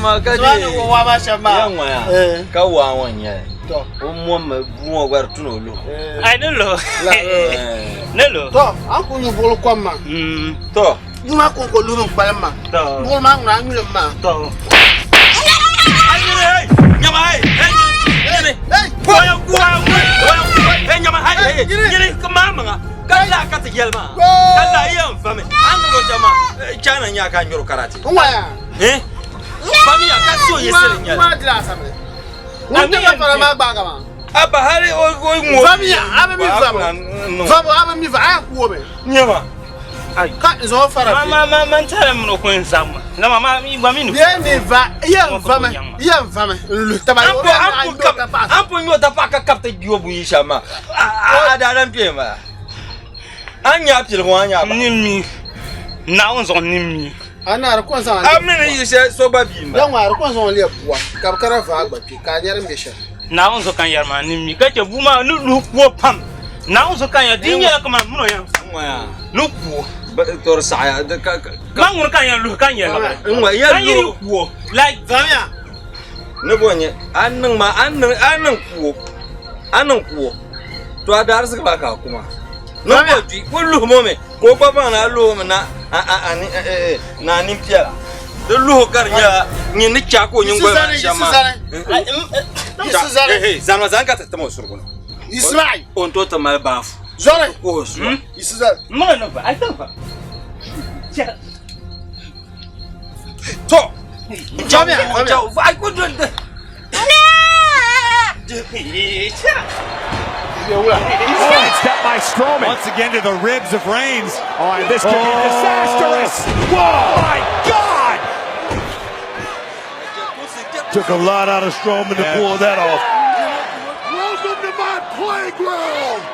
Amaa ka Zuɣu ni waa maa shɛm maa. Ya ŋɔya ka waa ŋɔ n-nyɛli. O mɔmmi bua ŋɔ gba di tu ni o luhi. Ai ni luhi. Ni luhi. Tɔ, a ni ku nyu buɣili kom maa. Tɔ. Bua maa kɔŋko luhimi n-kpalim maa. Buɣili maa ŋuna a nyuli m maa. Tɔ. Nyama hey, hey, nyini. Goya goya goya hey nyama hey, hey, nyini ka maa maŋa. Ka la ka ti yɛli maa. Ka la yɛn vami. A ni niŋ o shɛm maa, China nya ka nyuri karate. N waya. Eh? Vamiya ka so yiɣisili nyɛli. N maa dila asabili. Ŋun ti ka fara maa gbaaga maa. Abba hali o ŋɔ. Vamiya, a bi mi vabu. Vabu, a bi mi vabu, a yɛn ku o mi. Nyama. Ka n zaŋ o fara Ma ma ma man tɛra min o ko n zaŋ ma. Na ma ma mi gba mi ni. Bee mi va, yɛn vami, yɛn vami n luhi taba. An po an po kab an po nyɔ tapaɣa ka kabi ti gbi o buyi shɛm maa. A daadam kpee n bala. A ni nya a piligu a nya a bahi. Ni mi. Naawuni zuɣu ni mi. A na di ko n zaŋ A mi ni yi shɛli so gba bia n bala. Ya ŋɔ a di ko n zaŋ o lebi bua ka bi kana vaai gba kpe ka a nyari n bɛ shɛli. Naawuni zuɣu ka n yɛri maa ni mi ka chɛ bua maa ni luhi kuo pam. Naawuni zuɣu ka n yɛri di nyɛla kaman min o yɛn ni kuo. To di saɣaya ka Man ŋuni ka n yɛn luhi ka n yɛn labiri. N ŋɔ Ka yɛn n yi luhi kuo like Vamiya. Ni bo n-nyɛ a ni niŋ maa a ni niŋ kuo a niŋ kuo to a daarisigi maa ka a ku maa niŋ ka o kpi o luhi mo mi ka o gba baŋ ni a luhi o mi na a nini piɛla di luhi ka di nyɛla nyin ni chaai ka o nyingoli maa shɛm maa zanima zani ka ti tim o surugu ni o ni tooi ti mali baafu ka o suwa to Step by Strowman. Once again to the ribs of Reigns. Oh, and this could be disastrous. Whoa! My God! Took a lot out of Strowman to pull that off. Welcome to my playground!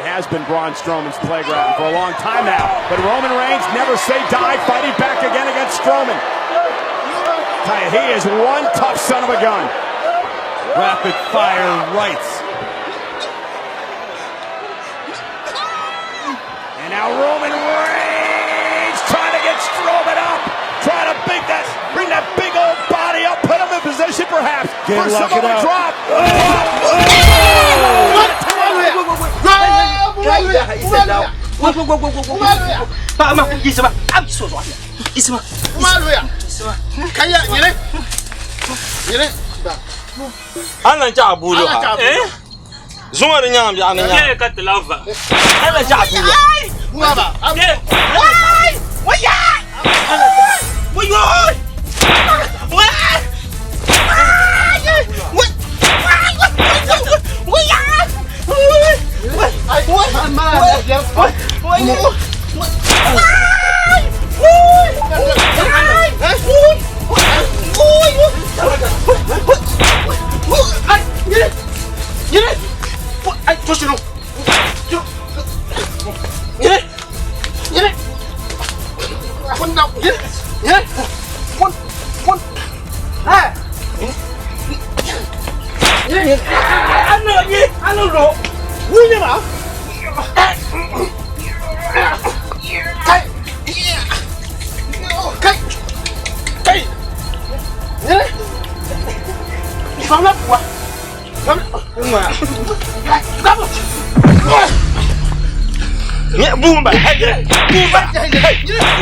It has been Braun Strowman's playground for a long time now, but Roman Reigns never say die, fighting back again against Strowman. Tell you, he is one tough son of a gun. Rapid fire rights. And now Roman Reigns trying to get Strowman up, trying to bring that big old body up, put him in position perhaps Can't for lock some it other up. drop. A ni lan chaɣ a bua luɣa. Zuŋɔ di nyaŋ biɛɣu ni nyaŋ. ka ti lahi va. A ni lan chaɣ a bua luɣa. Bua m-bala. Bua m-bala. Bua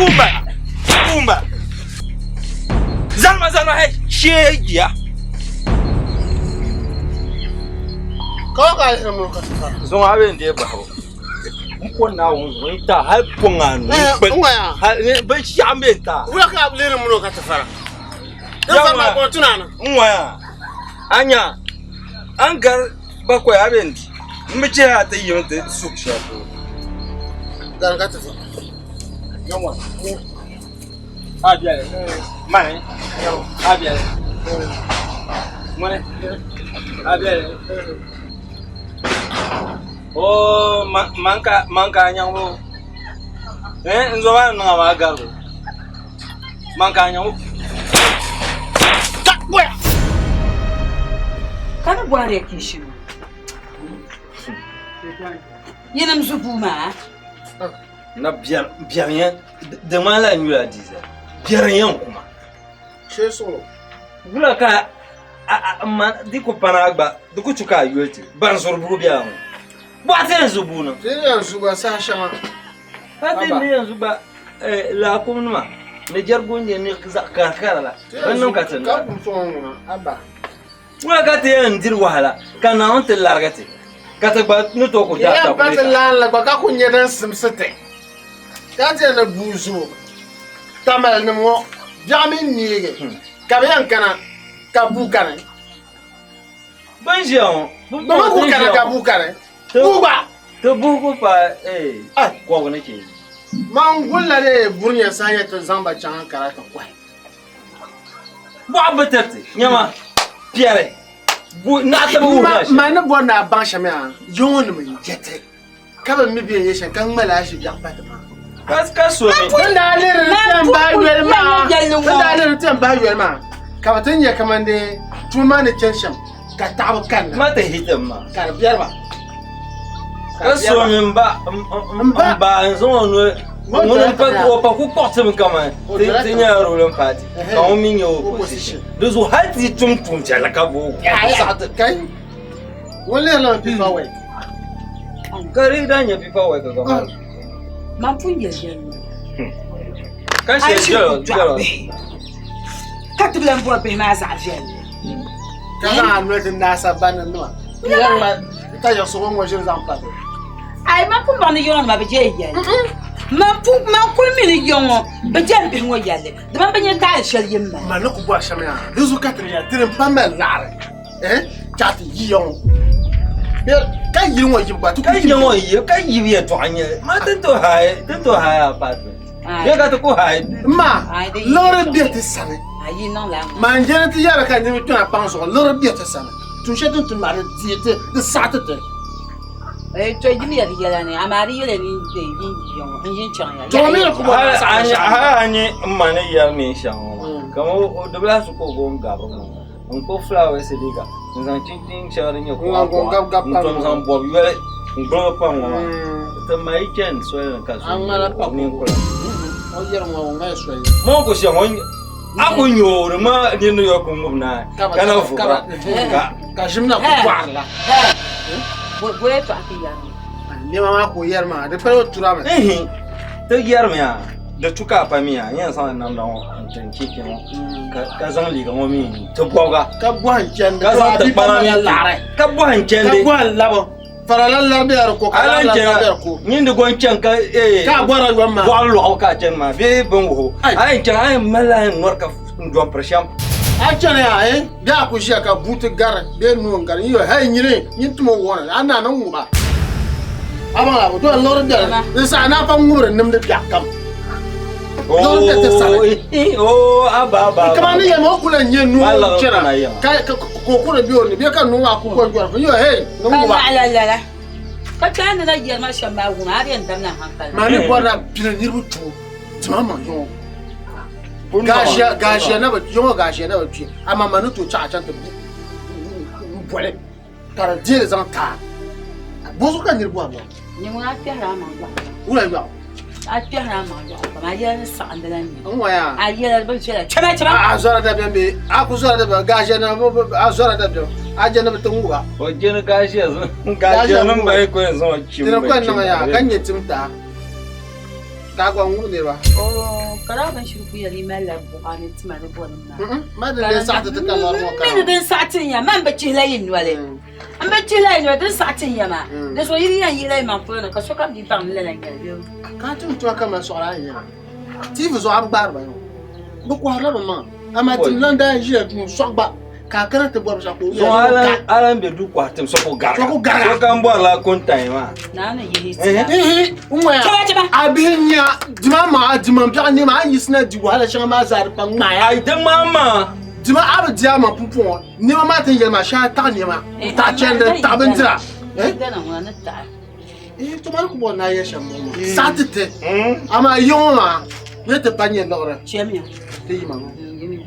m-bala. Bua m-bala. Zalima zalima hey shee jiya. Zuŋɔ a bɛ n deei bahibu. N ko Naawuni zuɣu n ta hali pɔŋ a nuu kpali. Binshɛɣu n bɛ n ta. N ŋɔya a nya a ni gari bakɔi a bɛ n di n bi chɛ a ti yimi ti suhu shɛli polo. A biɛli mani a biɛli ŋuni a biɛli oo man ka a nyaŋ o n zo maa ni niŋ a maa garibu man ka a nyaŋ o. Ka ni bɔhiri ya kinshinu yinim zu bua maa. Na biɛri biɛri di ŋmanila nyula diizal. Biɛri n yɛn kuma. Shee suɣulo. Wula ka a ma di ku pana a gba di ku chu ka a yoli ti ban zuri buu biɛla ŋɔ. Bɔɣa ti yɛn zu buu ni. Ti yɛn zu gba saha shɛŋa. Ka ti ni yɛn zu gba laakum nima ni jɛrigu n-nyɛ ni zaɣ karakara la bɛ niŋ ka ti Ka kum sɔŋ ŋuna aba. Wula ka ti yɛn diri wahala ka Naawuni ti larigi ti ka ti gba ni tooi ku daa Yɛn pa ti takuleta. laan la gba ka ku nyɛ din simsi ti ka ti yɛn ni buu zubu Tamale nim ŋɔ biɛɣu mini neegi ka bɛ yɛn kana ka buu kani. Bɛ ni ʒiya ŋɔ, Bɛ mi ku kana ka buu kani. Buu gba. Ti buhi ku paai kɔbigu ni chɛ. Man gulila dee buri nyɛ saha nyɛ ti zaŋ ba chaŋ Ankara ti kɔhi. Bɔɣu bi tiriti, nyama, piɛri, bu, naɣita bi wuhi a shɛli. Man ni bɔri ni a baŋ shɛm yaa, yiŋɔ nim n-je ti, ka bi mi bɛ ni yɛ shɛm ka ŋma lala ʒi biɛɣu pa ti maa. Ka so mi. Bɛ ni daa lihiri di ti yɛn bahi yoli maa, bɛ ni daa lihiri di ti yɛn bahi yoli maa, ka bɛ ti nya kaman dee tuma maa ni chani shɛm, ka taɣibu kanna. Ma ti hitim maa. Ka di biɛri ba. Ka so mi m ba m ba n zaŋ o noli ŋuni n pa o pa ku kpuɣisimi kaman ti nyɛla ruling party ka ŋun mi nyɛ opposition di zuɣu hali ti yi tum tuun viɛlli ka booi o Kai ŋun lihirila mi paper work. Ka di daa nyɛ paper work ka maa. Man pun yɛli yɛli Ka shɛli jɛlo jɛlo. Ka ti bi lan bɔri bihi maa zaɣ viɛlli. Ka zaŋ a noli ti naai sagbani ni nima. Ka yiɣisigu ŋɔ ʒiri zaŋ pa di. Ai man pun baŋ ni yiŋɔ nima bi je yɛlli. Man pun man kuli mi ni yiŋɔ bi je bihi ŋɔ yɛlli. Di man bi nya taali shɛli yim maa. Man ni ku bɔri shɛm yaa di zuɣu ka ti ya ti din pa mali laɣiri eh chaɣ ti yiya ŋɔ bɛ ka yili ŋɔ yibu gba ti Ka yi ŋɔ yibu ka yibu yɛltɔɣa nyɛli ma ti to haai ti to haai apartment. Bɛ ka ti ku haai. Ma liɣiri bɛ ti sani. Man jɛni ti yɛra ka niriba kpɛna kpaŋ zuɣu liɣiri bɛ ti sani. Tuun shɛli ti ni tum maa di deei ti di saɣi ti ti. To yimiya di yɛla ni amaa di yɛla ni n yin chaŋ ya. To mi ku bɔri saɣi shɛŋa. Hali a nyɛ n ma ni yɛri neen shɛŋa ŋɔ maa kamani o di bi lahi su ka o go n-gabiri ŋɔ n kpuɣi fulaawaasi liiga n zaŋ chinchin shɛŋa din nyɛ kuɣa kuɣa n tom zaŋ bɔbi yoli n gbubi pa ŋɔ maa ti ma yi chani soli ni ka so ninkura maa ku shɛm a ku nyoori ma nini yɔ ku ŋubi naai ka na vubira ka ʒim na ku bɔɣiri la nɛma maa ka o yɛri maa di pala o turami ti yɛrimi yaa di tu ka a pa mi yaa n yɛn zaŋla namda ŋɔ n ti n chinchin ŋɔ ka zaŋ liiga ŋɔ mi ti bɔbiga ka bɔhim chɛndi ka zaŋ ti kpana mi ka bɔhim chɛndi ka bɔhim labo farala lari bɛ di ko ka lari lari bɛ di ko nyin di gon chɛn ka ee ka bɔra yom maa bɔɣa lɔɣu ka a chɛni maa bee bin wuhu a yɛn chɛn a yɛn mali a yɛn nɔri ka n dɔmpiri shɛm a chɛni yaa eh bee a ku ʒiya ka buuti gari bee nuu n gari n yɛ hei nyini nyin tumo wɔni a naa ni ŋuba a baŋ a bi to liɣiri biɛni di saha naa pa ŋubiri nimdi biɛɣu kam liɣiri bɛ ti sani kamani ni yɛli o ku lahi nyɛ nuu chɛna ka o ku di bɛ o ni bee ka nuu maa ku ko jɔri n yɛ hei ni ŋuba ka kpɛhi ni na yɛli ma shɛm maa wum a di yɛn damla hankali maa ni bɔrila pili niriba tuo dima maŋ yɔŋɔ Gaashiya gaashiya na bi yɔŋɔ gaashiya na bi kpi amaa ma ni tooi chaɣ a chaŋ ti boli ka di deeli zaŋ taai bozuɣu ka niri bɔri lɔɣu. Nyɛ ŋun a kpɛhiri a maŋ lɔɣu. Wula lɔɣu? A kpɛhiri a maŋ lɔɣu pam a yɛla ni saɣindi la nyɛ. N waya. A yɛla bi viɛla chɛma chɛma. A zɔra dabiɛm bee a ku zɔra dabiɛm gaashiya na a zɔra dabiɛm a je ni bi ti ŋuba. O je ni gaashiya gaashiya nim ba yi ko yɛn zaŋ o chim. Dini ko yɛn niŋ yaa ka nyɛ tim taa. Ka gba ŋubi niriba. Oh, ka daa bin shiri ku yɛli yi malila buɣa ni tima ni bɔnim maa. Ma din din saɣi ti ti ka lɔri ŋɔ Mi ni din saɣi ti n ya, man bi chihila yi noli. N bi chihila yi noli, din saɣi ti n ya maa. Di zuɣu yi di yɛn yihila yi maŋ polo ni ka sokam di baŋ ni lala n-nyɛli bee? Ka a tum tuma kaman sɔɣira a ni yɛn TV zuɣu a bi gbaari ba yɔ. Bɛ kɔhirila bɛ maŋa. Amaa tim lan daa ʒila duu n-sɔɣi gba. Ka a kana ti bɔri binshɛɣu ka o Zuŋɔ a lan be duu kɔhi tim so ku gariga. So ku gariga. Sokam bɔrila kuntayi maa. Naa ni yihi ti Ihi, n ŋɔya. Chɛba, chɛba. A bihi nya dima maa, a dima biɛɣu nɛma, a ni yiɣisina di wahala shɛŋa maa zaa di pa ŋmaaya. Ai di ŋmaa maa. Dima a bi di a maŋ pumpɔŋɔ, nɛma maa ti ni yɛli maa shee a taɣi nɛma, n-taɣi chɛndi, n-taɣi bindira. Dana ŋuna ni taɣi. Ihi, tuma ni ku bɔri ni a yɛli shɛm ŋɔ maa, saɣi ti ti. Amaa yiŋɔ maa, ni ti pa nyɛ liɣiri. Chɛmiya. Ti yima ŋɔ. Yimiya.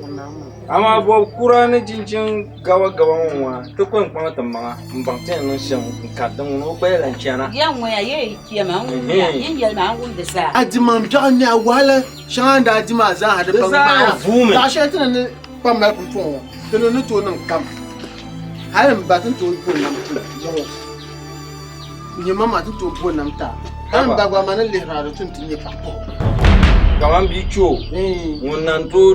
Ŋun naa maa. Amaa bɔb kura ni chinchin gaba gaba ŋɔ ŋɔ ti ko n kpaŋ ti maŋa n baŋ ti yɛn niŋ shɛm n kari di ŋuni o gba yɛla n chana. Ya ŋɔya ya yi kpɛma n wumya yin yɛli maa n wumdi zaa. A dimaŋ biɛɣu ni a wahala shɛŋa n daa di maa zaa ha di Di pa zaa ŋmaaya. vuumi. Zaɣ shɛli ti ni ni kpa mali pumpɔŋɔ ŋɔ ti ni ni tooi niŋ kam hali m ba ti ni tooi bo nam pula yaŋɔ nyɛ ma maa ti ni tooi bo nam taa hali m ba gba maa ni lihiri a di tu ni ti nyɛ paɣa paɣa Kaman bia kpe o ŋun na n tooi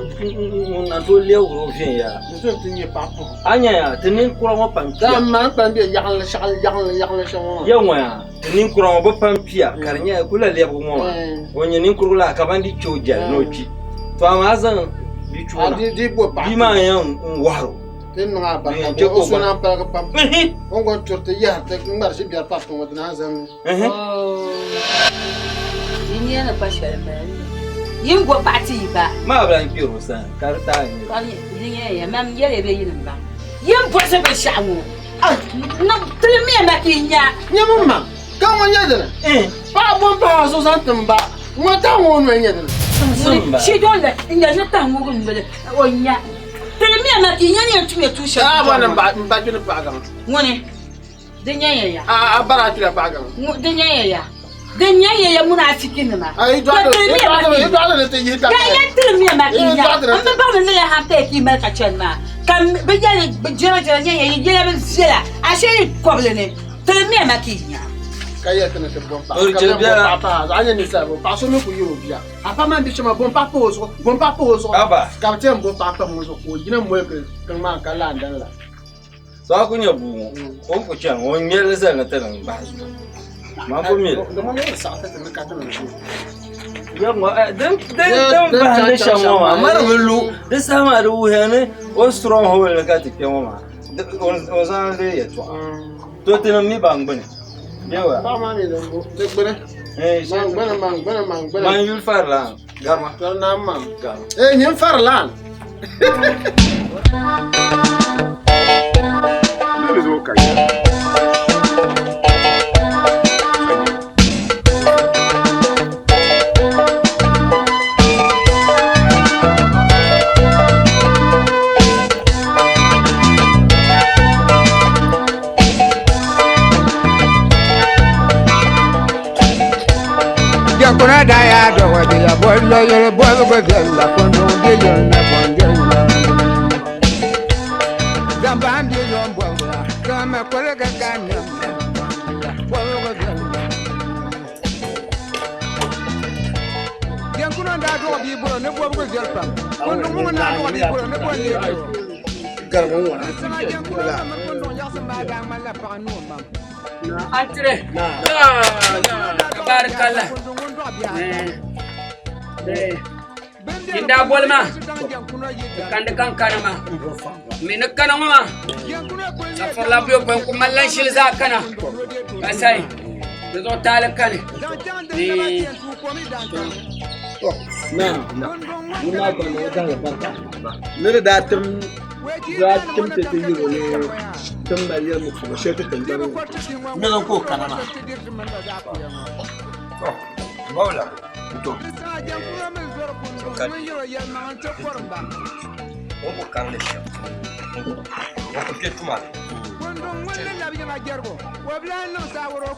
lɛbigiri o viɛnyɛla. Di tu ni ti nyɛ paɣa paɣa. A nya ya ti ninkura ŋɔ pam kpiya. Daa m ma ni kpalim bɛ yaɣinli shɛɣili yaɣinli yaɣinli shɛm ŋɔ maa. Ya ŋɔ ya ti ninkura ŋɔ bɛ pam kpiya ka di nyɛla ku la lɛbigi ŋɔ maa. O nyɛ ninkurigu la kaman di kpe o jɛli ni o kpi. To amaa a zaŋ bia kpe o na bia maa yɛn n wɔhiri o. Ti niŋ a barika N chɛ ka o o so naan paligi pam. O ni gba turi ti yɛhiri ti ŋmari ʒi biɛri pari ti ŋɔ ti naan zaŋ Yi nia ni kpa shɛli m-bala ni yi ni bo paɣa ti yi ba. Maa bi lahi kpɛri o sani ka di taai nyɛ. Ka di nyɛla ya mam yɛli ya bɛ yi ni baŋ. Yi ni buɣisi binshɛɣu ŋɔ, tilimiya ma ka yi nya. Nyami m ma, ka ŋɔ nyɛ dini? Paɣa bo m-pahi a zuɣu zaŋ ti m ba, ŋɔ tahi ŋɔ o noli nyɛ dini? Shi doli la n-yɛli ni tahi ŋɔ noli o nya. Tilimiya ma ka yi nya ni yɛn tum ya tuun shɛli. Daa bɔri ni m ba kpi ni paɣa gaŋ. Ŋuni? Di nyɛya ya. A bara a kpila paɣa gaŋ. Di nyɛya ya. Di nyɛya ya munaafikinima. A yi dɔɣili ni ti yihi Ka yɛn tilimiya ma ka yi nya. N bi baŋ ni ya hankali ka yi mali ka chani maa. Ka bɛ yɛli bɛ jɛra jɛra nyɛya yi yɛla bi viɛla ashe yi kɔbili ni. Tilimiya ma ka yi nya. Ka yɛli ti ni ti bom paɣa ka bɛ bom paɣa paɣa a nyɛ ninsal bo paɣa so mi ku yiri o bia a pa man bi shɛma bom paɣa pahi o zuɣu bom paɣa pahi o zuɣu ka bi ti yɛn bom paɣa pahi ŋɔ zuɣu ka o yina moli tiŋ maa ka laandani la. So a ku nyɛ bua ŋɔ o ni ku chani o ŋmɛri li zali ni ti niŋ bahi zuɣu maa ku mi li. Din bahindi shɛm ŋɔ maa mari bi lu di saha maa di wuhiya ni o strong hold ni ka ti kpɛ ŋɔ maa o zaŋ li yɛltɔɣa to ti niŋ mi ban gbuni man yuli farilan garima nyin farilan Jakuna da ya dɔgɔ de ya bɔ lɔyɔrɔ bɔ bɛ viɛlli kɔndɔn de yɔn na bɔn Zambaan bi yɔn bɔbila kama kɔlɔ ka ka nɛm bɔ bɛ viɛlli. Jankuna daa dɔgɔ b'i bolo ne bɔ bɛ viɛlli pam kɔndɔn ŋun naa dɔgɔ b'i bolo ne bɔ ne ye. Jankuna maa kɔndɔn yaɣasi maa daa ŋmanila paɣa ni o mam. Antire. Tabarakallah. Din daa boli ma kandi kan kana ma mi ni kana ŋɔ maa safurila buyopɔin ku mali lan shili zaa kana ka sai di zuɣu taali kani ni di daa tim daa tim ti ti yiro ni tim mali yɛli muɣisigu shɛli ti tingbani ŋɔ ni din ka o kana maa. Bawla. To. O ku karili shɛm o ku kpɛ tuma ni.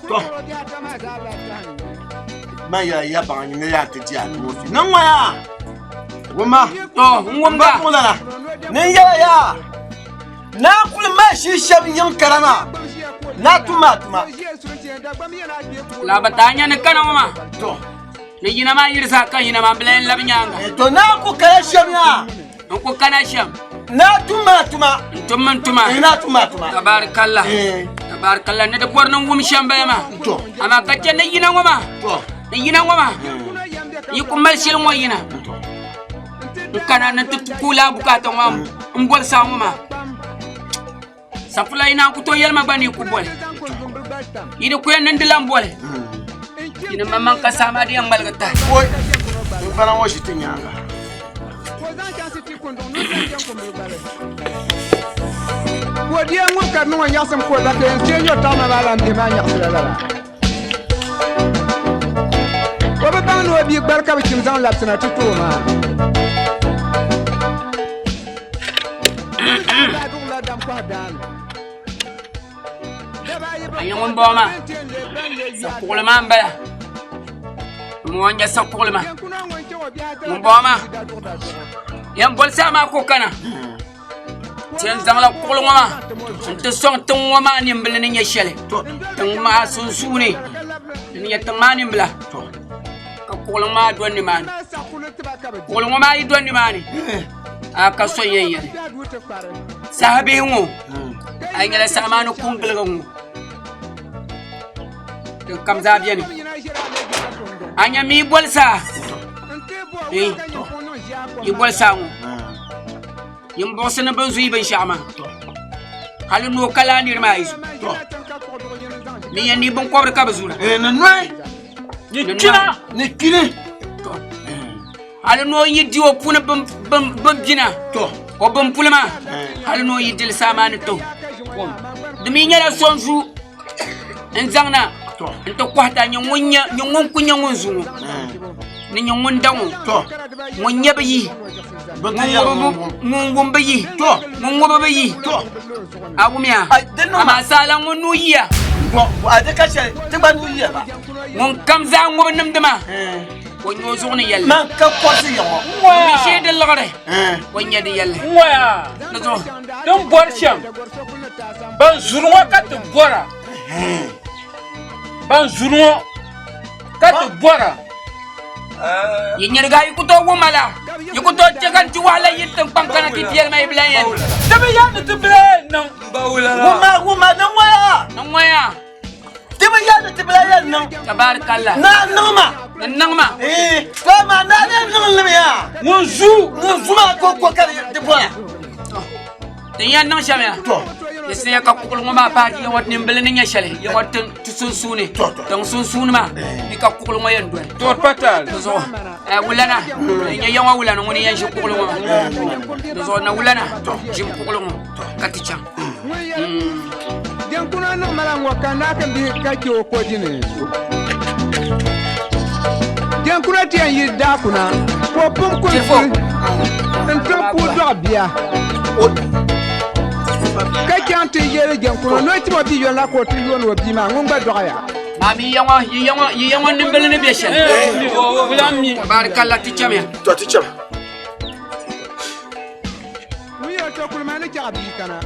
To. Man ya ya baŋ ni ya ti di a ti fi. Niŋ ŋɔ ya. Wumma. To n wumba. Ba lana. Ni yɛla ya. Na kuli ma shi shɛm yiŋ karama. Na tuma tuma. La ba taa nya ni kana ŋɔ maa. To. Ni yina maa yiri zaa ka yina maa bila n labi nyaanga. To na ku kana shɛm ya. N ku kana shɛm. Na tuma tuma. N tum n tuma. Na tuma tuma. Tabarakallah. Tabarakallah ni di bɔri ni n wum shɛm bala maa. To. Amaa ka chɛ ni yina ŋɔ maa. To. Ni yina ŋɔ maa. Yi ku mali shili ŋɔ yina. N kana ni ti kuula bukaata ŋɔ maa n boli saa ŋɔ maa. Safula yi naan ku tooi yɛli ma gba ni yi ku boli. Yi di ku yɛn niŋdi la n boli. Yi ni maŋmaŋ ka saa maa di yɛn ŋmaligi tahi. Oi, n fana ŋɔ ʒi ti nyaaŋa. Ko dia ŋun ka niŋ o nyaɣasim ka o la ka yɛn chɛ nyɔ taɣima maa lan bihi maa nyaɣasira lala. O bi baŋ ni o bia gbali ka bi chim zaŋ labisina ti ti o maa. A nyɛ ŋun bɔŋɔ maa sakuɣili maa n bala ŋun nyɛ sakuɣili maa ŋun bɔŋɔ maa yɛn boli saa maa ka o kana ti yɛn zaŋla kuɣili ŋɔ maa n ti sɔŋ tiŋ ŋɔ maa nimbili ni nyɛ shɛli tiŋ maa sunsuuni n nyɛ tiŋ maa nimbila ka kuɣili maa do nimaani kuɣili ŋɔ maa yi do nimaani a ka so yɛn yɛli saha bihi ŋɔ a yi nyɛla saha maa ni kun giligi ŋɔ din kam zaa biɛni a nya mi boli saa yi boli saa ŋɔ yin buɣisi ni bin zuyi binshaɣu maa hali ni o ka laa niri maa yi zu ni yɛn ni binkɔbiri ka bi zura ni nohi ni kpina ni kpini hali ni o yi di o puuni bin bina o bin puli maa hali ni o yi dili saa maa ni to di mi nyɛla so n zu n zaŋna n ti kɔhita nyɛ ŋun ku nyɛ ŋun zu ŋɔ ni nyɛ ŋun da ŋɔ ŋun nyɛ bi yi ŋun wum bi yi ŋun ŋubi bi yi a wumiya amaa saala ŋun nuu yiya ŋun kam zaa ŋubi nimdi maa o nyɛ o zuɣu ni yɛlli man ka kɔrisi ya ŋɔ mi shee di liɣiri o nyɛ di yɛlli ŋɔya di zuɣu din bɔri shɛm ban zuri ŋɔ ka ti bɔra ban zuri ŋɔ ka ti bɔra yi nyiriga yi ku tooi wumma la yi ku tooi chɛ ka n ti wahala yi tiŋkpaŋ kana ti piɛli ma yi bilan yɛn ti bi yɛn ni ti bila yɛn niŋ wumma wumma ni ŋɔya ni ŋɔya Ti bi yɛli ni ti bila yɛn niŋ. Tabaarikalla. Naa niŋ ma. Ni niŋ ma. Ee, to amaa naa lee niŋ li mi yaa. Ŋun zu. Ŋun zu maa ko ko ka di bɔra. Din yɛn niŋ shɛm ya. To. Di sinya ka kuɣuli ŋɔ maa paagi ya ŋɔ nimbili ni nyɛ shɛli ya ŋɔ ti sunsuuni. To, to. Tiŋ sunsuuni maa ni ka kuɣuli ŋɔ yɛn doli. To patal. Di zuɣu wulana n nyɛ ya ŋɔ wulana ŋuni yɛn ʒi kuɣuli ŋɔ maa. Di zuɣu na wulana ʒim kuɣuli ŋɔ ka ti chaŋ. Jɛnkuna niŋ mala ŋɔ ka naa ka bihi ka chɛ o ko dini. Jɛnkuna ti yɛn yi daakuna ka o pun kunsi n-tim ka o dɔɣi bia ka chaŋ ti yɛli jɛnkuna ni o tim o bia yɔli na ka o ti yooni o bia maa ŋun gba dɔɣiya. Maa mi yi ya ŋɔ nimbili ni be shɛli. Tabaarikalla ti chamiya. To ti cham. Ŋun yɛli to kuli maa ni chaɣi bia kana.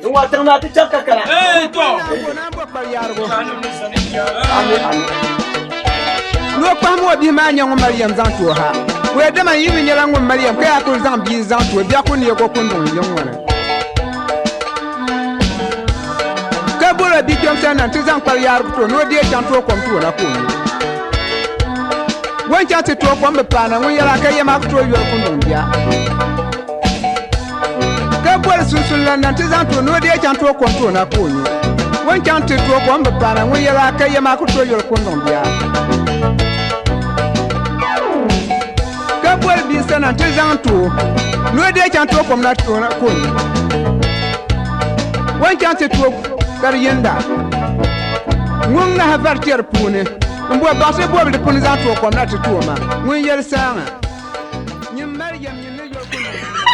N wa tiŋ naa ti chaŋ ka kana. Ee to. Ni o kpahim o bihi maa nyɛ ŋun mali yɛm zaŋ ti o ha. O ya dama yi mi nyɛla ŋun mali yɛm ka yaa kuli zaŋ bia zaŋ ti o bia kuli neeg o kunduŋ yiŋ ŋɔ ni. Ka bol o bia kpɛm sani na nti zaŋ kpari yaarigu ti o ni o deei chaŋ ti o kom ti o na ka o nyu. O ni chaŋ ti tooi kom bi paana ŋun yɛla ka yɛm a ku tooi yoli kunduŋ bia. Ka boli sunsun lan na nti zaŋ ti o ni o deei chaŋ tooi kom ti o na ka o nyu. O ni chaŋ ti tooi kom bi paana ŋun yɛla ka yɛm a ku tooi yoli kunduŋ bia. Ka boli bia sana nti zaŋ ti o ni o deei chaŋ tooi kom na ti o na ka o nyu. O ni chaŋ ti tooi ka di yinda ŋun ŋahi vari tɛri puuni m-bo baɣisi bɔbu di puni zaŋ tooi kom na ti ti o ma ŋun yɛli saaŋa. Nyin mali yɛm nyin ni yoli ku niŋ bia maa.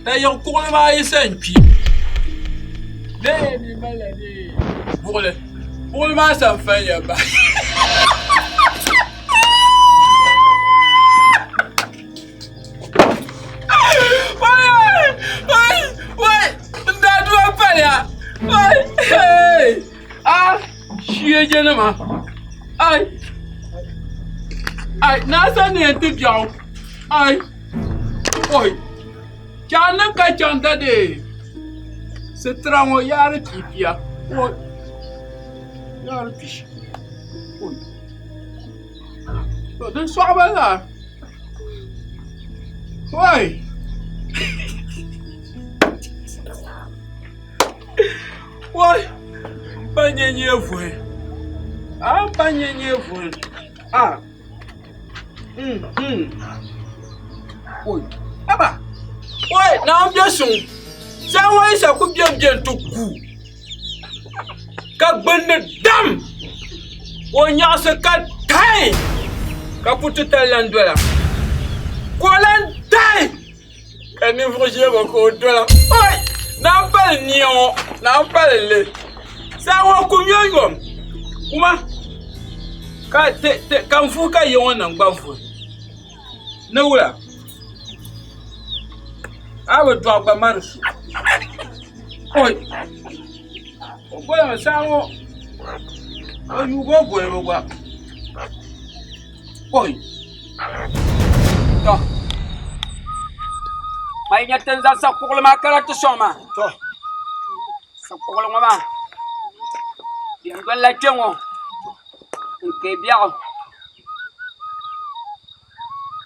Tayiɣi kuɣuli maa yi sa n-kpi bee mi malila buɣuli buɣuli maa sa n-faliya bahi. N daaduma paliya shiejenima ai ai naa sa ni yɛn ti biɛɣu ai oi Chaŋ ni ka chaŋ dade sitira ŋɔ yaari piipiya oi yaari pishi oi to din sɔɣiba la oi oi m pa nyɛ nyɛ vuhi a m pa nyɛ nyɛ vuhi a oi aba. Oi, Naawuni bɛ suŋ. Saa ŋɔ yi sa ku bɛn bɛn ti ku ka gbunni dam ka o nyaɣisi ka tahi ka ku titali lan dola ka o lan tahi ka ninvuɣ ʒiɛba ka o dola. Oi, Naawuni pali nia ŋɔ, Naawuni pali li. Saa ŋɔ kum yomyom kuma ka n vuhi ka ya ŋɔ naŋgban vuhi. Ni wula a bi dɔɣi gba mari so oi o bolimi saha ŋɔ o yuugi o bolibu gba oi To a yi nya ti ni zaŋ sakuɣili maa kana ti sɔŋ maa To sakuɣili ŋɔ maa di yɛn dolila kpɛ ŋɔ n kpe biɛɣu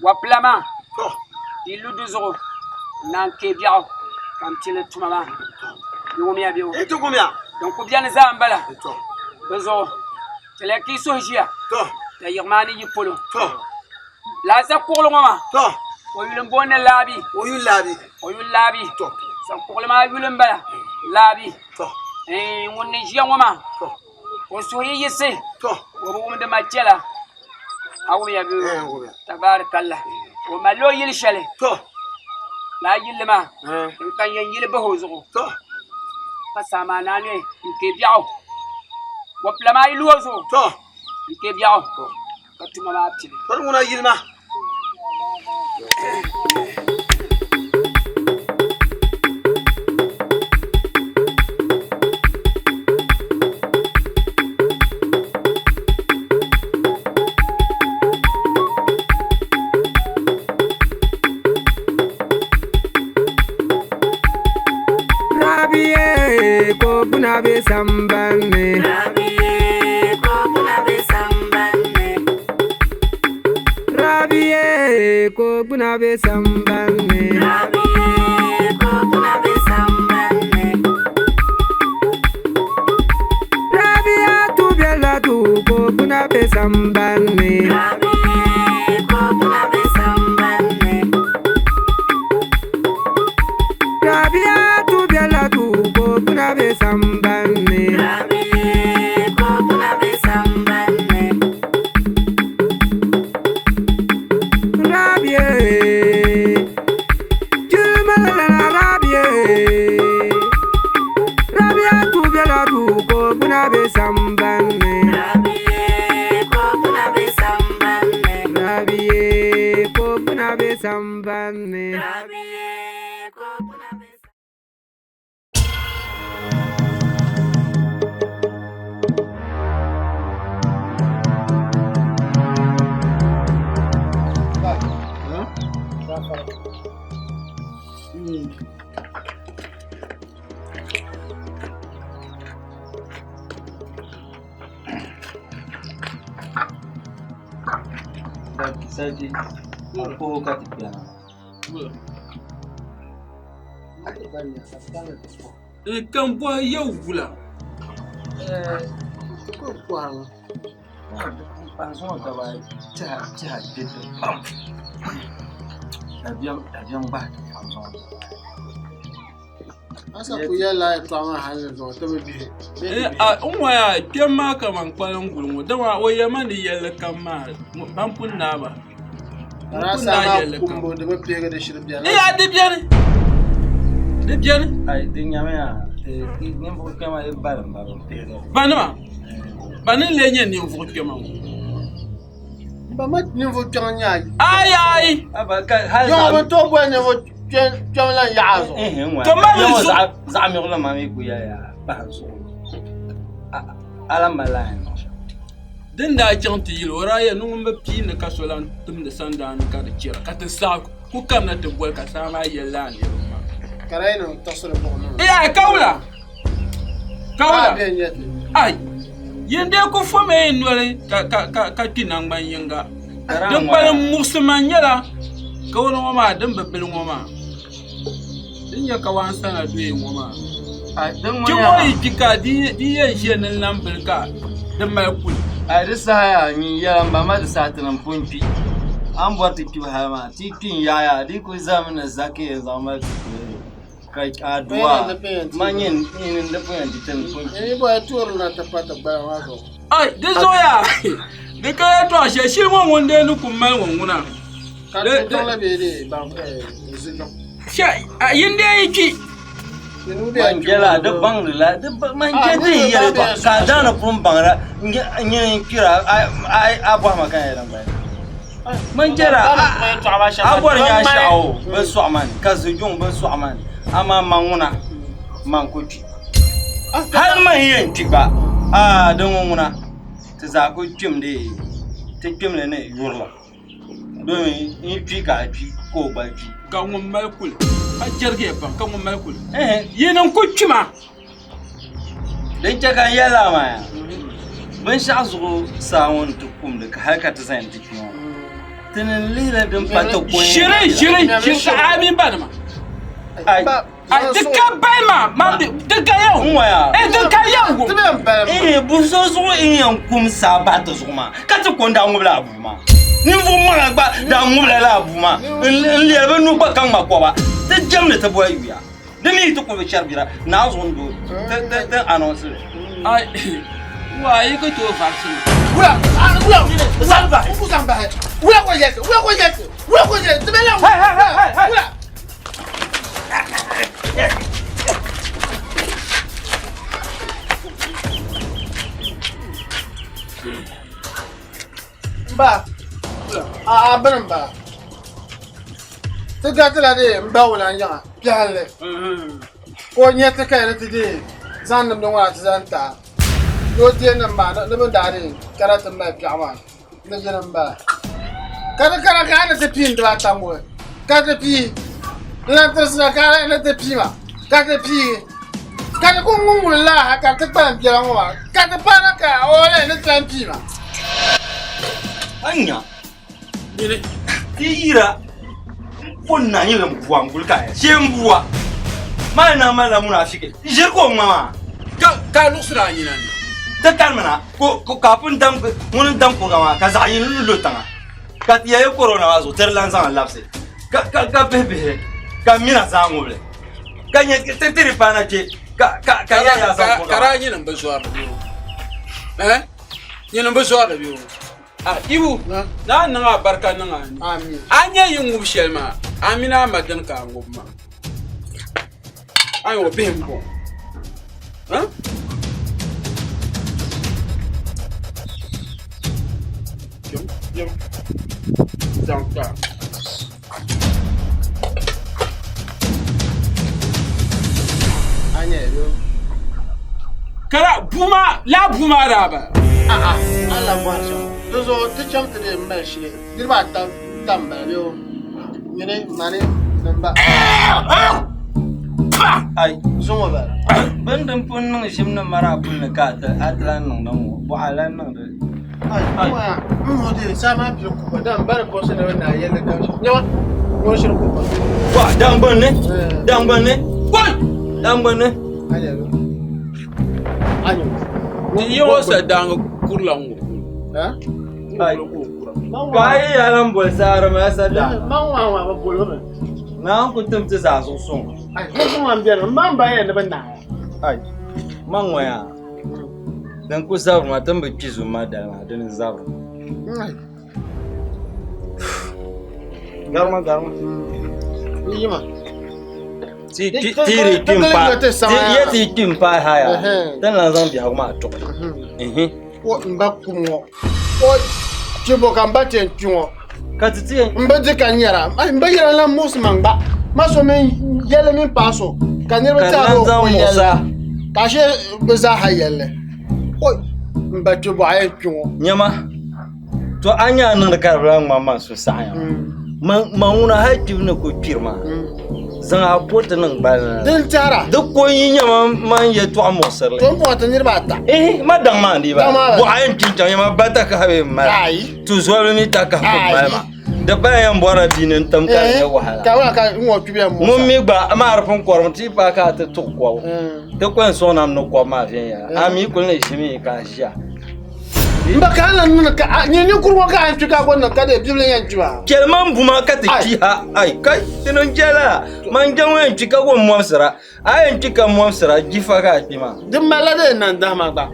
Wapila maa di yi lu di zuɣu n naan kee biɛɣu ka n pili tuma maa di wumiya bɛ din ku biɛni zaa n bala di zuɣu chɛliya ka yi suhu ʒiya ka yiɣi maa ni yi polo laa sakuɣili ŋɔ maa o yuli n booni laabi o yuli laabi sakuɣili maa yuli n bala laabi ŋun ni ʒiya ŋɔ maa o suhu yi yiɣisi o bi wumdi ma chɛla a wumiya bee tabaarikalla o malila o yili shɛli laa yilli maa din ka n yɛn yili bahi o zuɣu ka saa maa naani n kpe biɛɣu bɔpila maa yi lu o zuɣu n kpe biɛɣu ka tuma maa pili Rabiye ko buna be sambanni. Rabiye ko buna be sambanni. Rabia tu bela tu ko buna be sambanni. Rabia tu bela tu ko buna be sambanni. Rabia, jilmalala Rabia. Rabia tu bela tu ko buna be sambanni. Rabia ko buna be sambanni. Sarki, ko ka tafiya na. N kan bɔhi yɛu wula. Paɣa taba tiha tiha gbeti pam. Dabiɛm dabiɛm gbahi ti pam zuŋɔ. Asa ku yɛlila yɛltɔɣa maa hali ni zuŋɔ ti bi bihi. N ŋɔya kpɛm maa ka ban kpalim guli ŋɔ dama o yɛlima ni yɛlli kam maa ban pun naai ba. Ka daa saa maa kumbu di bi pihigi di shiri bɛni. Iya di bɛni di bɛni. Ayi di nyamiya ninvuɣu kpɛma yi balim ba bi pihigi. Banima bani n lee nyɛ ninvuɣu kpɛma ŋɔ. Ba ma ninvuɣu kpɛŋ nyɛ ayi. Ayi ayi. Yɔŋɔ bi tooi boli ninvuɣu kpɛŋ lan yaɣa zuɣu. To ma mi zuɣu. Zaɣ miɣili maa mi ku yɛliya bahi zuɣu. Ala mali a yɛn niŋ shɛm. Din daa chaŋ ti yili o daa yɛli ni ŋun bi piini ka so lan timdi sandaani ka di chɛra ka ti saɣi ku kamina ti boli ka saa maa yɛli laa niriba maa. Ka di yi niŋ tiɣisiri buɣim niŋ. Ee ai kawula kawula ai yin dee ku fo mi noli ka ka ka ka kpi nangban yinga din kpalim muɣisi man nyɛla kawula ŋɔ maa din bi bili ŋɔ maa din nyɛ kawansana doya ŋɔ maa Ti ŋɔ yi kpi ka di yɛn ʒiya ni n-lan bili ka di mali kuli. Ayi di saha yaa nyin yɛla m ba ma di saha ti ni pun kpi. A ni bɔri ti kpibu hali maa, ti yi kpi n-yaɣi a, di yi kuli zami ni zaki yɛn zaŋ mali ti kuli ka a duwa ma nyɛ n di pun yɛn di ti ni pun kpi. Ai, di zooya di ka yɛtɔɣ shɛli shili ŋɔ ŋun dee ni ku mali ŋɔ ŋuna. Yin dee yi kpi. Man jɛla di baŋdi la di man jɛ di yɛli tɔ ka a daani pun baŋda nyini n kpira a bɔhima ka yɛli n man jɛla a bɔri nya shɛɣu bi sɔɣi man ka zijuŋ bi sɔɣi man amaa man ŋuna man ku kpi hali man yɛn kpi gba aa di ŋɔ ŋuna ti zaa ku kpim di ti kpimli ni yurilim. Domin n kpi ka a kpi ka o gba kpi. Ka ŋun mali kuli ka jɛrigiya pam ka ŋun mali kuli yi niŋ ku kpima. Din chɛ ka n yɛli a maa yaa, binshɛɣu zuɣu saa ŋɔ ni ti kumdi ka hali ka ti zaya ni ti kpi ŋɔ, ti ni lihila din pa ti ko Shiri shiri shiri ka a mini banima. Ai. Di ka bali maa man di di ka yɛn N waya. Eh di ka yɛn gu. Eh bu so zuɣu n yɛn kum saa bahi ti zuɣu maa ka ti ko n daa ŋubila a bua maa. Ninvuɣu maŋa gba daa ŋubila la a bua maa n lɛri bi nuu gba ka ŋma kɔba ti jɛmdi ti boli yuya di mi yi ti kuli bi chɛri bira naa zuɣu n doo ti ti ti anɔnsi li. Ai wa yi ku tooi varisi ma. Wula wula wula wula wula wula ko yɛsi wula ko yɛsi wula ko yɛsi ti bɛ la wula wula. Ba, a bini n bala. Ti garitila di n ba wula n yaŋa biɛhilli. Ka o nyɛ ti kaya ni ti di zaŋ nimdi ŋɔ na ti zaŋ taai. Ni o deei nim maa ni bin daa di kana ti mali biɛɣu maa ni yini n bala. Ka di kana ka a ni ti pii n dibaata ŋɔ ka ti pii n lahi tirisina ka a ni ti pii ma ka ti pii ka di ku ŋun laa ha ka ti kpalim biɛla ŋɔ maa ka ti paana ka o lahi ni ti lahi pii ma. Anya ti yira ko na nyɛla n bua n guli ka shee n bua maa na malila munafiki ʒiri ka o ŋma maa ka ka luɣusiri a nyina ni ti karimina ko ka pun dam ŋuni n dam kuriga maa ka zaɣ yini lo tiŋa ka ti yɛli korona maa zuɣu ti di lan zaŋ labisi ka ka ka bihi bihi ka mina zaa ŋubili ka nyɛ ti ti di paana kpɛ ka ka ka ya ya zaŋ kuriga maa kara nyini n bi zɔri di bɛ o eh nyini n bi zɔri di bɛ o A Ibu, naa niŋ a barika niŋ a ni. A nya yi ŋubi shɛli maa, a mini a ma dini ka a ŋubi maa. A nya o bihi m-bɔŋɔ. Zaŋ kpa. Kara bua maa laa bua maa daa bala. A'a a lahi bɔhiri shɛm di zuɣu ti chaŋ ti dii mali shili niriba ata tam bala bee o nyini mani ni m ba Ai zuŋɔ bala. Bini din pun niŋ ʒim ni mara a puli ni ka a ti lahi niŋdi ŋɔ bɔɣa lahi niŋdi. Dangbunni dangbunni dangbunni. Ti yi ŋɔ sa daangi kurila ŋɔ. Ka a yi yaa lan boli saara maa sa daa. Naa ku tim ti zaa zuɣu suŋ. Man ŋɔ yaa. Din ku zabiri maa ti ni bi kpi zum maa dali maa dini n-zabiri ma. Garima garima. Ti ti di kpi m-paai ti ya ti kpi m-paai haya ti ni lan zaŋ biɛhigu maa tuɣi. N ba kum ŋɔ o chibo ka n ba ti yɛn kpi ŋɔ Ka ti ti yɛn n bi di ka nyɛra n bi yɛra lan muɣisi ma gba ma so mini yɛlli mini paɣa so ka niriba Ka ti lan o zaŋ o muɣisa. yɛlli ka ashe bɛ zaaha yɛlli o n ba kpi bɔɣa yɛn kpi ŋɔ Nyama to a nya a niŋdi ka di bi lahi ŋmani man so saɣaya maa man ŋuna hali kpibu ni ku kpiri maa zaŋ a po ti niŋ gbali ni din tɛhira di ko n yi nyama man yɛltɔɣa muɣisirili to n bɔŋɔ ti niriba ata eh ma daŋ maa n dii Daŋ maa bala bala. bɔɣa yɛn kpi n-chaŋ nyama ba takahi bee m mali Ayi. Tuzɔbili mi takahi ku mali ma. Di pala yɛn bɔrila bia ni n-tim ka di nyɛ wahala. Ka wula ka n ŋɔ kpibi yɛn muɣisa. Ŋun mi gba maa di pun kɔrimi ti yi paai ka a ti tuɣi kɔbu. Ti ku yɛn sɔŋ na mi ni kɔbu maa viɛnyɛla. A mi kuli ni ʒimi ka a ʒiya. N ba ka a lan niŋdi ka a nyɛ ninkurigu ŋɔ ka a yɛn kpi ka a bɔri ni ka dee bibila yɛn kpi maa. Chɛli man bu maa ka ti kpi ha. Ai kai, ti niŋ jɛla. Man jɛ ŋɔ yɛn kpi ka go mɔmsira. A yɛn kpi ka mɔmsira, jifa ka a kpi maa. Di malila dee nandahima gba.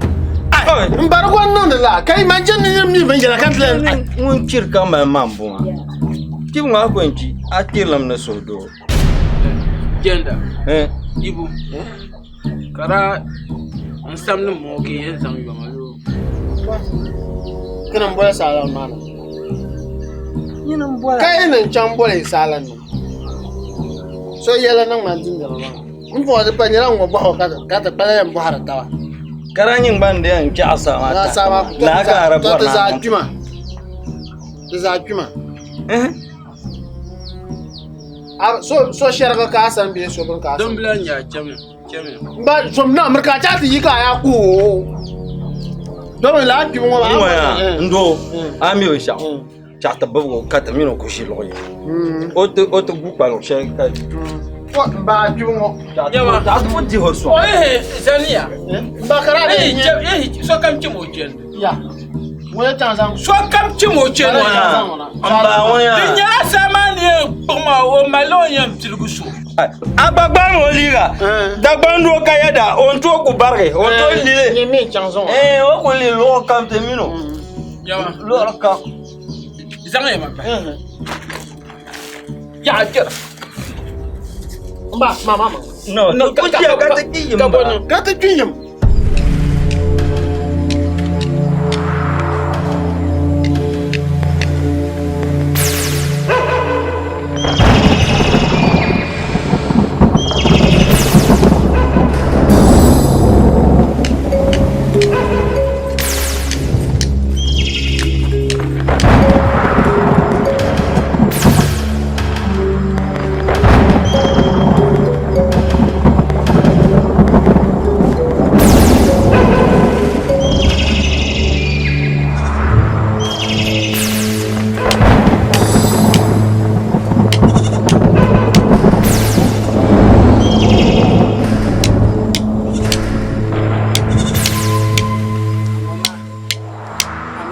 Ai, n ba di go niŋdi la ka yi man jɛ ni nir mi binyɛra ka ti lan. Ŋun kpiri ka mali man bu maa. Kpibu ŋɔ a ku yɛn kpi, a kpirilimi ni suhudoo. Jɛnda, Ibu, ka daa n samdi ŋɔ ka yɛn zaŋ yoma yoo. Kini n-boli saalan maa na. Ka yi ni chaŋ boli saalan nim. So yɛli niŋ ma dindina maa. M bɔŋɔ di pa nyɛla ŋɔ bɔhigu ka ti kpala yɛn bɔhiri taba. Ka daa nyɛ gban di yɛn kpɛɣu saa maa ta. Naa ka a di bɔri Ti zaa kpima. Ti zaa kpima. So shɛrigi ka a sani bee so bini ka a sani. Dimbila n-nyɛ a chamiya, chamiya. Ba som na miri ka a chaŋ ti yi ka a yaa ku o. Domi laa kpibu ŋɔ maa. N ŋɔya n doo a mi binshɛɣu chaɣ ti bibigi o ka ti mini o ku ʒi luɣ yini o ti gu kpa luɣ shɛli ka N ba kpibu ŋɔ. Chaɣ ti ku dihi o sɔŋ. O yihi zaniya. N ba ka daa Yihi sokam chim o chɛndi. Ya. Ŋun chaŋ zaŋ. Sokam chim o chɛndi. N ba ŋɔ yaa. Di nyɛla saa maa ni yɛn kpuɣi maa o malila o yɛn piligi so. A gba gbaami o liiga Dagbaŋ doo ka yɛda o ni tooi ku barigi o ni tooi lili. Nyɛ mi chaŋ zaŋ. Ee o ku lili luɣili kam ti mini o luɣili kam. Zaŋ ya ma bahi. Yaɣa jɛra. N ba ma ma ma. No, ku ʒiya ka ti kpi yim ba. Ka ti kpi yim.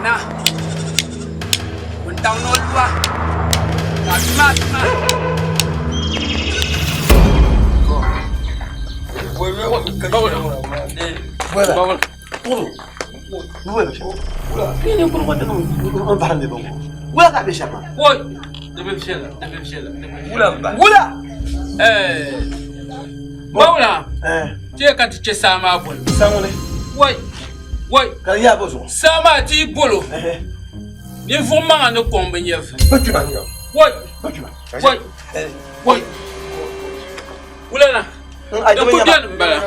Na wuntaŋ ni o luba ka a tuma a tuma. Woi, di bi viɛla, di bi viɛla, di bi viɛla. Wula! Bawula, ti yɛ ka ti chɛ saa maa boli. Woi, woi, saa maa ti yi bolo, ninvuɣ maŋa ni kɔŋ bɛ nyɛvili. Woi, woi, woi, wula na, di ku beni m-bala.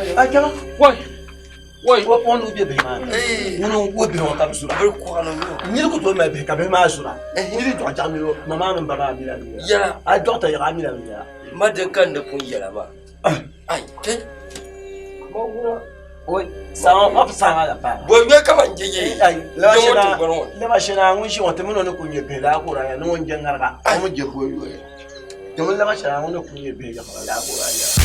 Woi, woi. Ma din ka n di pun yɛla maa. Ai, kai. Bɔŋ ka ban je ye. Laba shɛna ŋun ʒi ŋɔ ti mini o ni ku nyɛ bihi laa ka o daa ni ŋun je ŋariga o mi je bɔi yoli ti mini laba shɛna ŋun ni ku nyɛ bihi laa ka o daa yɛra.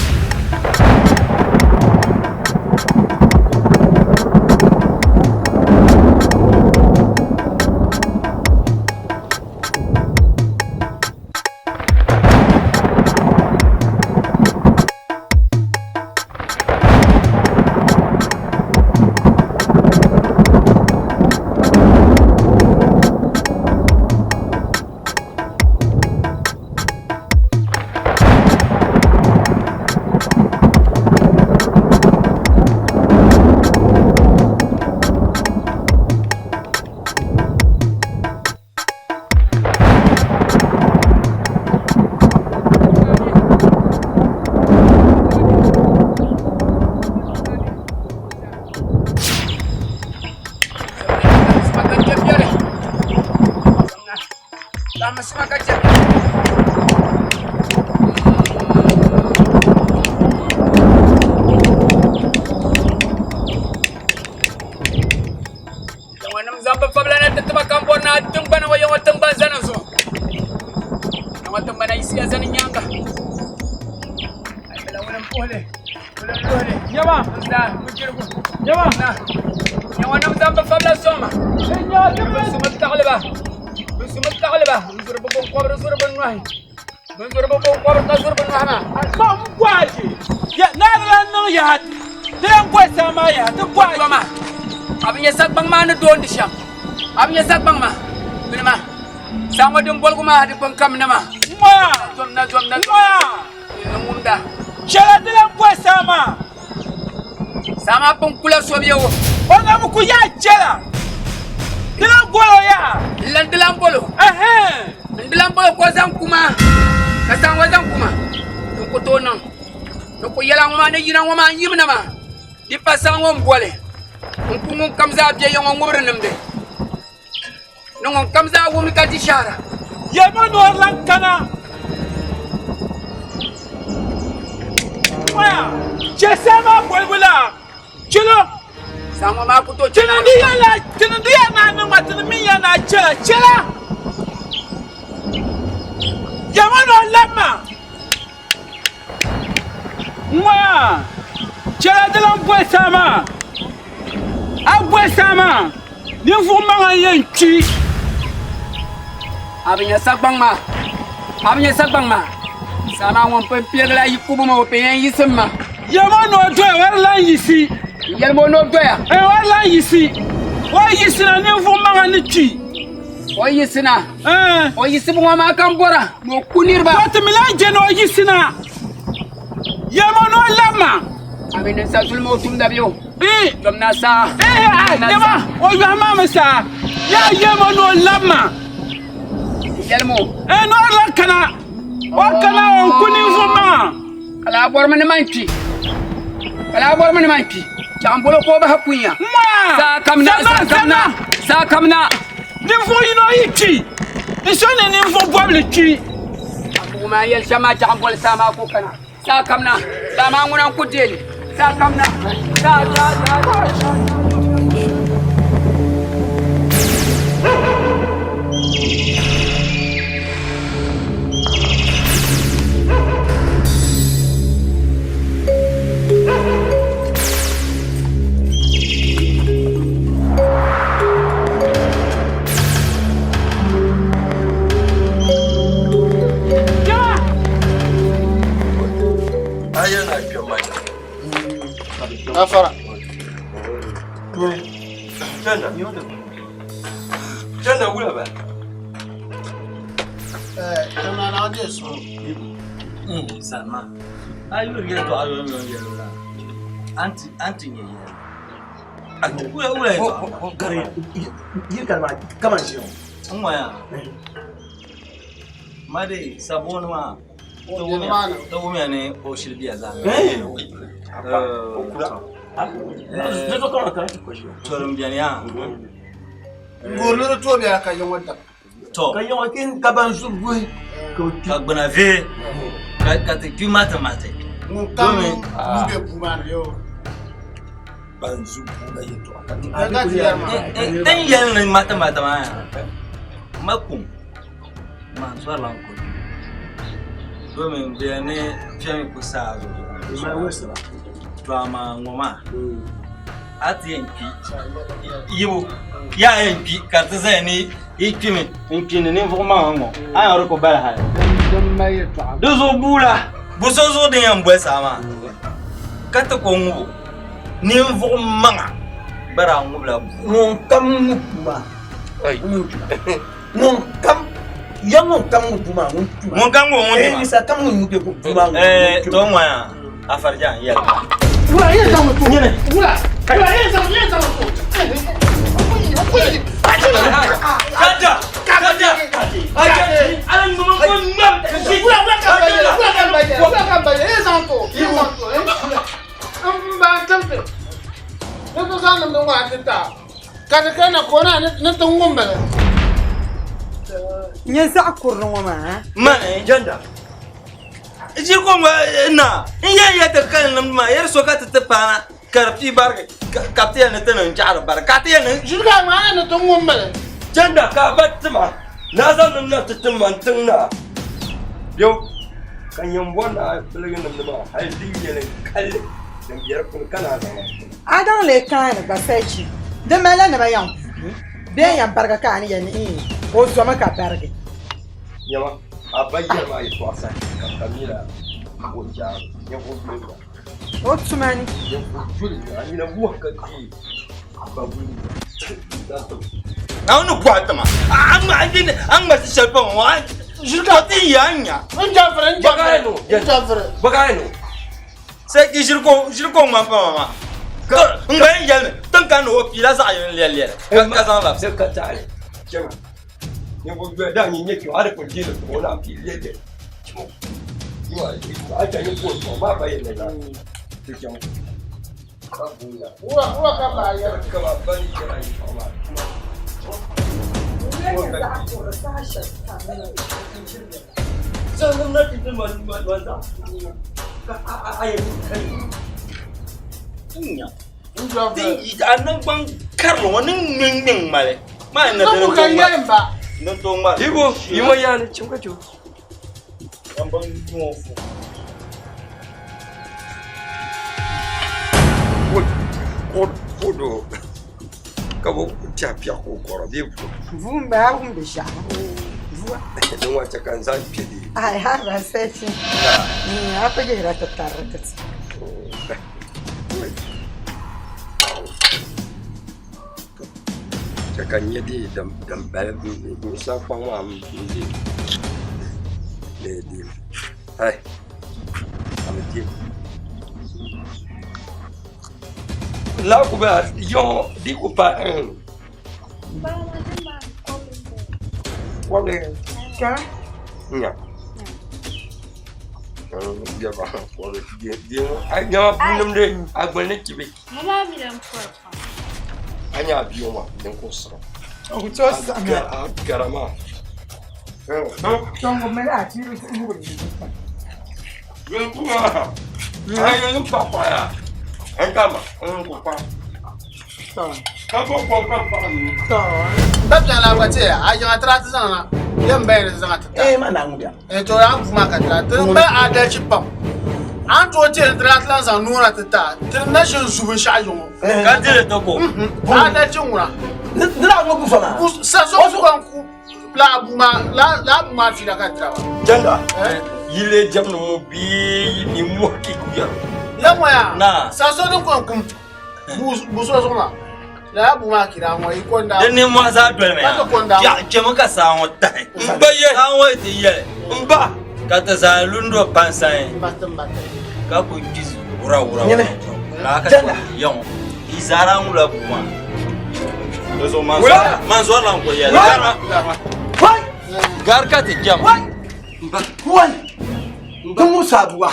Yaŋɔnim zaŋ bɛ fabila na ti ti ba ka m bɔri ni a tiŋgbana ŋɔ yaŋɔ tiŋgbani zani zuɣu. Yaŋɔ tiŋgbana yiɣisiya zani nyaaŋa. A yɛla ŋuni m-puhi li, ŋuni n-luhi li. N zaa, nudirigu, na. Nyɛŋɔnim zaŋ bɛ fabila sɔŋ ma. Bɛ sumi taɣili ba. Bɛ sumi taɣili ba n-zuri bɛ biŋkɔbiri zuri bɛ nɔhi. Bɛ zuri bɛ biŋkɔbiri ka zuri bɛ nɔhi maa. Kpam gɔaji. Ya naa di lan niŋ yaha. Di lan gɔi saa maa yaha ti gɔaji. Toma, a bi nya sagbaŋ maa ni doondi shɛm. A bi nya sagbaŋ maa bini maa. Saa ŋɔ din boligu maa di pun kamina maa. Ŋɔya. Zomna zomna Ŋɔya. N ŋumda. Chɛla di lan gɔi saa maa. Saa maa pun kula so bɛ o. O na bi ku yaha chɛla. Di lan bol o yaha. N lan di lan bol o. Ɛhɛn. N di lan bol o ka o zaŋ ku maa. Ka saa ŋɔ zaŋ ku maa. Din ku tooi niŋ. Di ku yɛla ŋɔ maa ni yina ŋɔ maa n yimina maa. Di pa saa ŋɔ m-boli. N ku ŋunkam zaa be ya ŋɔ ŋubiri nimdi. Ni ŋunkam zaa wum ka di shɛhira. Yɛlima ni o lan kana. Oya, chɛ saa maa bolibu la, chɛl o. Saa ŋɔ maa ku tooi Tini di ya la, tini di ya naa niŋ ma, tini mi ya naa chɛla, chɛla. Yɛlima ni o lab ma. Ŋɔya, chɛla di lan boli saa maa. A boli saa maa, ninvuɣ maŋa n-yɛn kpi. A bi nya sagbaŋ maa, a bi nya sagbaŋ maa. Saa maa ŋun pun pirigila yi kubu maa, o pun yɛn yiɣisim ma. Yɛlim o ni o doya, o di lan yiɣisi. Yɛlim o ni o doya. Ee, o di lan yiɣisi. O yi yiɣisina, ninvuɣ maŋa ni kpi. O yiɣisina. O yiɣisibu ŋɔ maa ka m bɔra ni o ku niriba. To ti mi lan je ni o yiɣisina. Yɛlim o ni o lab ma. A mi ninsal zulima o tumda bɛ o. Tom na saa. Nɛma, o yɔhi maa mi saa. Yaa yɛlim o ni o lab ma. Yɛlim o. Ni o lan kana. O kana o ku ninvuɣ maŋa. Ka laa bɔrimi ni man kpi. Ka laa bɔrimi ni man kpi. Chaɣ m bolo ka o bahi kunya. Saa kamina, saa kamina, saa kamina. Ninvuɣ yino yi kpi, n so ni ninvuɣ bɔbili kpi. A buɣim a yɛli shɛm maa chaɣ m boli saa maa ka o kana. Saa kamina, saa maa ŋuna n-ku deei li. Saa kamina, saa, saa, saa, saa. Gafara. Chanda. Chanda wula ba. Eh, tana na je so. Salma. Ayo yɛltɔɣa yom yom yɛli la. Anti anti nyɛ yɛli. Anti wula wula yɛltɔɣa. Yiri ka maa kaman ʒiya ŋɔ. N ŋɔya. Ma de sabon maa. Ti wumiya ni o shili biya zaa. Torim bɛni yaa. Ngorili di tooi biɛla ka yiŋɔ dab. To. Ka yiŋɔ kin ka ban zu guhi. Ka gbuna vee ka ti kpi mati mati. Ŋun kam lu bɛ puu maa ni yoo. Ban zu puu la yɛltɔɣa. Ka ti yɛri maa. N yɛli ni mati mati maa yaa. Ma kum. Man sɔrila n ku domin bɛ ni kpɛmi ku saa zuɣu. To amaa ŋɔ maa a ti yɛn kpi yibu yaa yɛn kpi ka ti zaya ni yi kpimi n kpi ni ninvuɣu maŋa ŋɔ a yɛn di ku bali hali di zuɣu buula bu so zuɣu din yɛn boli saa maa ka ti ko ŋubo ninvuɣu maŋa bara ŋubila bu ŋun kam ŋub maa ŋun kam ya ŋun kam ŋun bu maa ŋun tu ŋun kam ŋun ŋun eh nisa kam ŋun ŋun bu maa ŋun eh to ŋɔ ya a farija n yɛli Wula ye zaŋ to. Nyini. Wula. Wula ye zaŋ ye zaŋ to. Kata. Kata. Ala ŋmama ko ŋmam. Wula wula ka ba ye. Wula ka ba ye. Wula ka ba ye. Ye zaŋ to. Ye zaŋ to. N ba n tilti. Ne to zaŋ nimdi ŋɔ a ti ta. Ka di kana ka o na ni ti ŋumbili. Nyɛ zaɣ kurili ŋɔ maa. Mani janda. Ʒi ko ŋɔ na n yɛn yɛ ti kali nimdi maa yɛri so ka ti ti paana ka di pii barigi ka ti yɛn ni ti niŋ chaɣari bari ka ti yɛn ni. Ʒi ka ŋmaa ni ti ŋumbili. Janda ka a ba tima ni a zaŋ nim na ti tim ma n tiŋ naa. Yo ka nyɛ bɔri ni a piligi nimdi maa hali di nyɛli kalli din be di puuni ka naan zaŋ A daŋ lee kaani gba sachi. Di malila ni ba yɛn kuui bee n-yɛn barigi ka a ni yɛli ni iin o zomi ka barigi. Nyama, a ba yɛri maa yɛtɔɣa saha kam ka mi la o jaabu ninvuɣ yuli nya. O tuma ni. Ninvuɣ yuli nya, a nina wuhi ka deei ba wuli nya. Naawuni ni bɔhi ti ma, a ni ŋmarisi shɛli pa ma ŋɔ, a ʒiri ka ti yi a ni nya. N jafiri, n jafiri, n jafiri. Bɔkaya ni o. Sai ki ʒiri ka o ŋmani pa ma maa. N gba yɛn yɛlimi, tiŋ ka ni o piila zaɣ yini lɛli lɛli ka zaŋ labisi. Ka taɣili, chɛma, ninvuɣ yoya daa nyɛ nyɛ kpɛŋ, a di pun deei li ka o naan pii lɛli lɛli. Chɛma, a chɛ nyɛ ka o sɔŋ maa ba yɛn na yaa ti chɛŋ. Ka guuya. Wula ka baa yɛli. Ka ba ba ni chɛra yɛltɔɣa maa. A naŋgban karili ŋɔ ni ŋme ŋ-ŋme ŋ-ŋmali maa ni di ni tooi ŋmari. Ibo, yimo yaani chim ka cho. Kodo ka bi tiɛhi piɛɣu ka o kɔra bee bu. Vuu m bala wum di ʒiɛɣu. Vua. Din ŋɔ chɛ ka n zaŋ kpɛ di. Ai har ba sai chi. A ku yihira ti tariri ti ti. Chɛ ka n nyɛ di din bala n sa kpaŋ maa n di di ai a bi di laa ku bala yɔŋɔ di ku pa kɔbili nya nyɛma puuni a gbuni ni tibi a nya a bia maa din ku siɣim O ku tooi siɣim ya. A gara maa. Chɔŋ mali a ti ŋubiri A yɛn pa paya. N kama n ku pa. Ka bo kom ka paɣa ni. Ba biɛla la gba tiya a yiŋa tira ti zaŋ na yɛn ba yɛn zaŋ ti ta. Eh ma na ŋubiya. Eh to ya bu ma ka tira ti ba adalci pam. An to ti tira ti lan zaŋ nuu na ti ta ti na ʒin zu binshaɣu yiŋɔ. Ka diri ti ko. Adalci ŋuna. Ni daa ŋɔ bu fa maa. Sa so ku kan ku la bu ma la la bu ma fila ka tira ba. Janda yi lee jɛmdi ŋɔ bee yi ni mɔhi ki ku yɛri. Ya ŋɔ ya. Na. Sa so din kɔŋ kum. Bu so zuɣu maa. Lala bu maa kira ŋɔ yi kɔnda. Di ninmɔhi zaa dolimi Ka ti kɔnda. ya. Chɛmi ka saa ŋɔ tahi. N ba ye. Saa ŋɔ yi ti yɛli. N ba. Ka ti zaa lu n-do pansani. N ba ti m ba ti. Ka ku kpi wura wura Nyini. Laa ka Janda. ti ya ŋɔ. Yi zaa daa ŋubila bua maa. Di zuɣu man Wula. zɔrila man zɔrila n-kuli yɛli. Wula. Garima. Wai! Gari ka ti jɛma. Wai! Wai! Ti ŋubi saa bua.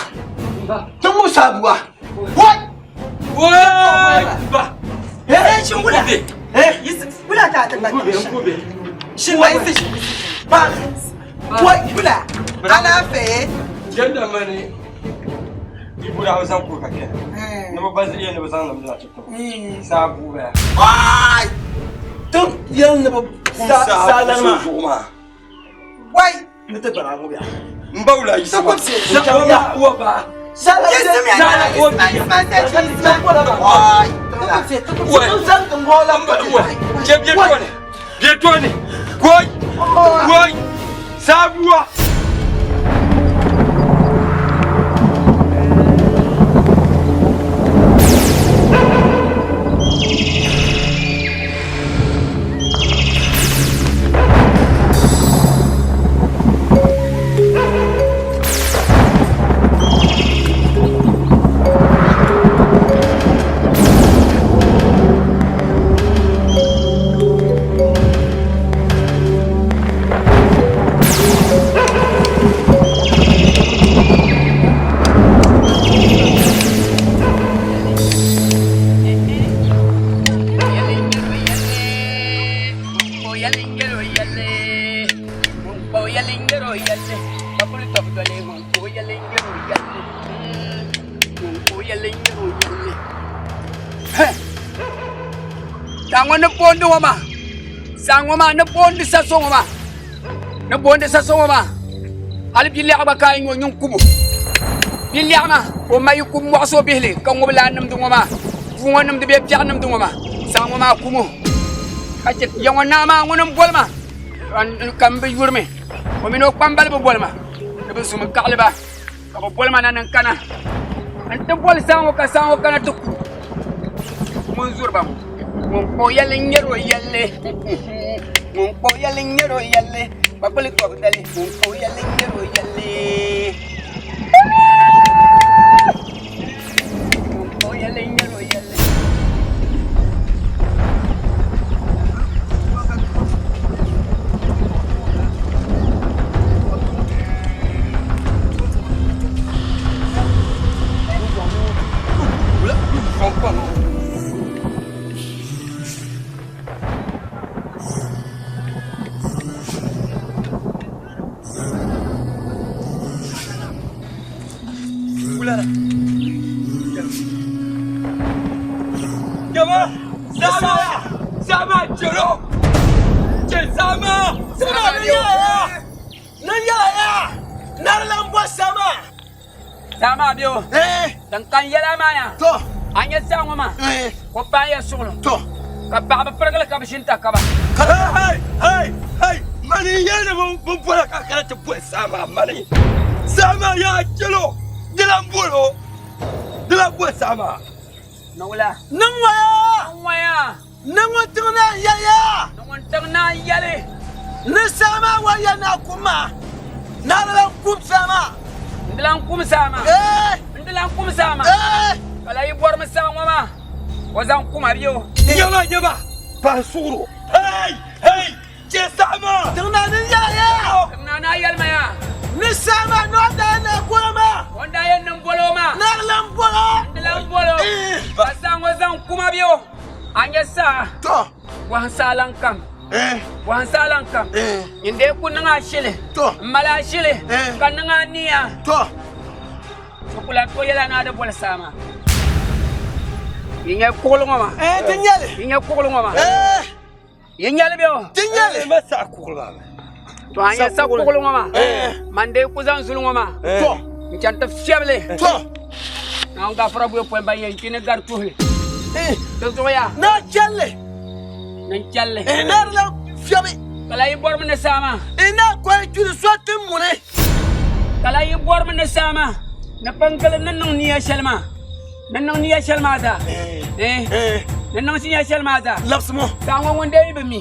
Ti ŋubi saa bua. Wai! Wai! Ba. Eh, shin wula. Eh? Wula ta ta Nkube, nkube. Shin wai si Ba. Wai! wula. Ana fe. Janda mani Ibo daa bi zaŋ kuri ka kpɛna. Ni bi ba ziliya ni bi zaŋ nimdi na ti tiri. Saa bua bala. Wai! Ti yɛli ni bi Saa saa lani maa. zuɣu maa. Wai. Ni ti gbana ŋubiya. N ba wula yiɣisi ma. Sa Ya wa ba. Saa lani Yiɣisimi ya, Saa lani yiɣisima, yiɣisima, yiɣisima. Wai! Wai. Ti zaŋ ti ŋɔ la N ba wai. Chɛ bɛ tooni. Bɛ tooni. Goi. Goi. Saa bua. Saa ŋɔ ni bondi ŋɔ maa saa ŋɔ maa ni bondi sa so ŋɔ maa ni bondi sa so ŋɔ maa hali bia lɛɣu gba ka a yi nya o nyin kubu bia lɛɣu maa o ma yi ku mɔɣisi o bihili ka ŋubi laa nimdi ŋɔ maa bua ŋɔ nimdi bee piɛɣu nimdi ŋɔ maa. Saa ŋɔ maa kumo ka chɛ ya ŋɔ naa maa ŋuni m-boli ma ka m bi yuri mi o mini o kpambaliba boli ma ni bɛ zumi kaɣili ba ka bɛ boli ma na ni n kana n ti boli saa ŋɔ ka saa ŋɔ kana ti ku ŋun zuri ba ŋɔ ŋun kpa o yɛlli n-nyɛri o yɛlli ŋun kpa o yɛlli n-nyɛri o yɛlli kpakpali tɔbu dali ŋun kpa o yɛlli n-nyɛri o yɛlli ŋun kpa o yɛlli n-nyɛri o yɛlli. Jama! Sama! Sama jero! Che sama! Sama ni yaya! Ni yaya! Narilan bo sama! Sama biyo. Din kan yɛla maa ya. To. A nyɛ saa ŋɔ maa. Ko paai ya suɣulo. To. Ka paɣaba pirigili ka bi ʒini takaba. Hey! Hey! Hey! Mani yɛli ni bin bɔra ka kana ti boli saa maa mani. Saa maa yaa jelo! Dilan bolo! Dilan boli saa maa. Niŋwula. Niŋwaya! Niŋwaya! Niŋ ŋun tiŋ naa yɛliya. Niŋ ŋun tiŋ naa yɛli. Ni saa maa wa yɛli ni a kum maa, ni a di lan kum saa maa. N di lan kum saa maa. Ee. N di lan kum saa maa. Ee. Ka la yi bɔrimi saa ŋɔ maa, o zaŋ kum a bɛ o. Nyama nyama pahi suɣuro. Hey! Hey! Chɛ saa maa. Tiŋ naa ni yɛliya. Tiŋ naa ni a yɛli ma yaa. Ni saa maa ni o daa yɛli ni a bol o maa. O ni daa yɛli ni m bol o maa. Ni a di lan bol o. N di lan bol o. Ka saa ŋɔ zaŋ kum a bɛ o. A nya saa. To. Bɔhim saa lan kam. Bɔhim saa lan kam. Nyin dee ku niŋ a shili. To. M mali a shili. Ka niŋ a nia. To. So ku lan tooi yɛl a ni a di boli saa maa. Yi nya kuɣili ŋɔ maa? Ti nya li. Yi nya kuɣili ŋɔ maa? Yi nya li bɛ o? Ti nya li. Ma saɣi kuɣili maa. To a nya sa kuɣili ŋɔ maa. Man dee ku zaŋ zuli ŋɔ maa. To. N chani ti fiɛbi li. To. Naawuni gafara buyopɔin ban yɛn kpi ni gari tuhili. Di zuɣu yaa. Ni a chɛli li. Ni n chɛli li. Ni a di lan fiɛbi. Ka lahi yi bɔrimi ni saa maa. Ni a kɔhi kpini so ti muni. Ka lahi yi bɔrimi ni saa maa. Ni pingili ni niŋ nia shɛli maa. Ni niŋ nia shɛli maa zaa. Ni niŋ nia shɛli maa zaa. Labisimo. Saa ŋɔ ŋun dee yi bi mi.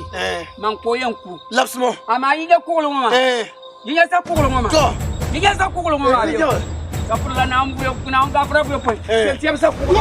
Man ka o yɛn ku. Labisimo. Amaa yi nya kuɣili ŋɔ maa. Yi nya sa kuɣili ŋɔ maa. To. Yi nya sa kuɣili ŋɔ maa. Safurila naawuni buyo naawuni gafara buyo pɔi. Tiɛm sa kuɣili.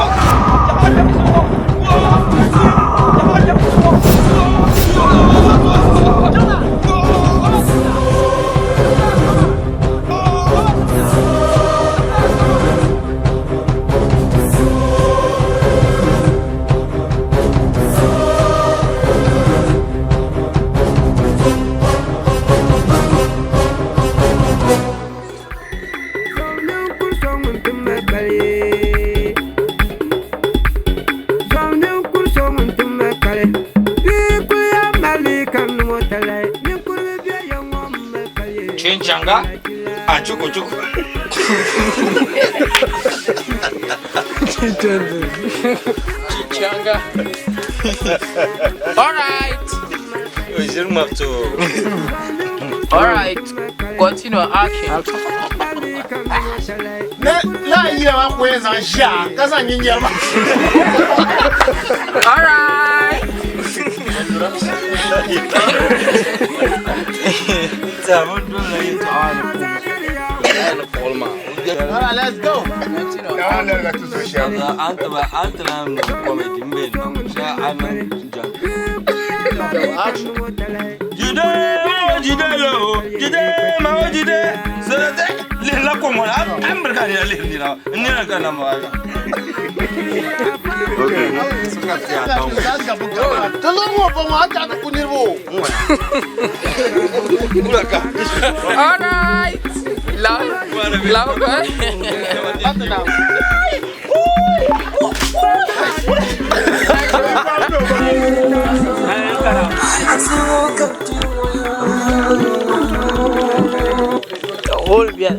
Chinchanga a chuku chuku. Chinchanga. All right. All right. Continue action. Ne la yira maa ku yɛn zaŋ ʒiya ka zaŋ nyinyɛri maa. All right. All right, let's go. Jide o jide lo jide ma o jide sɛlɛtɛ lihila ko mɔna an bɛ ka nina lihi nina nina ka na ma. Ti lori ŋɔ bɔ ŋɔ a taɣi ti ku niriba o. All right. Love, love. The whole bill.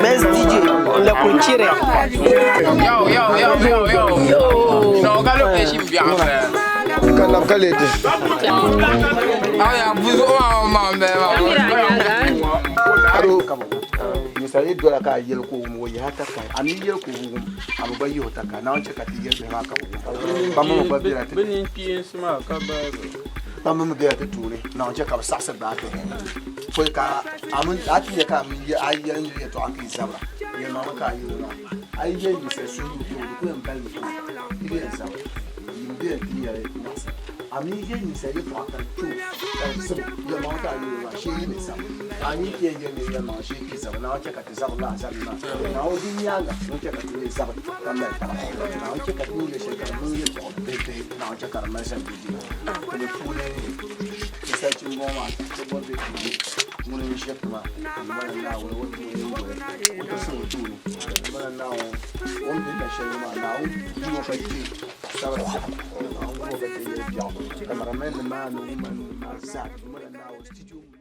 Best DJ, la kuchire. Yo, yo, yo, yo, yo. No, ka location biɛɣu Ka lab ka leeti. Aya, buzu ma ma bɛ ma. Ado misali dola ka yɛli ka o wum o yiha takai a mi yɛli ka o wum a bi gba yihi o takai naawuni chɛ ka ti yɛli bihi maa ka bi wum kpamba mi gba bela ti Bɛ nin kpiinsi maa ka baari. kpamba mi bela ti tooni naawuni chɛ ka bi saɣisi gbaai bihi pɔi ka a mi a ti nya ka a mi a yɛli n yɛltɔɣa ka yi zabira yɛlimaŋli ka a yɛli maa a yi yɛli ninsal suhu ni o di ku yɛn balimi pam ti bi yɛn zabira yim bɛ yɛn ti nyɛli nyaɣisim a mi yɛli ninsal yɛltɔɣa ka di kpe o ka di zib yɛlimaŋli ka a yɛli maa shee yi ni zabira ka a mi ti yɛn yɛli ni yɛlimaŋli shee ti zabira naawuni chɛ ka ti zabiri laa zabiri maa naawuni di nyaaŋa ŋun chɛ ka ti leei zabiri ka mali taba naawuni chɛ ka ti ni yɛli shɛli ka di niŋ yɛltɔɣa bihi bihi naawuni chɛ ka di mali zani bidira ti bi puuni ti salichi m-bɔŋɔ maa ti bɔri bɛ puuni ŋuni n-ʒiri ti maa n-mali Naawuni o tuuni n-doli o tirisi o tuuni n-mali Naawuni o ni be ka shɛli maa Naawuni duuma ka kpe sabiri biɛɣu Naawuni duuma ka kpe yɛli biɛɣu kamaramen nim maa ni woman nim maa zaa n-mali Naawuni studio.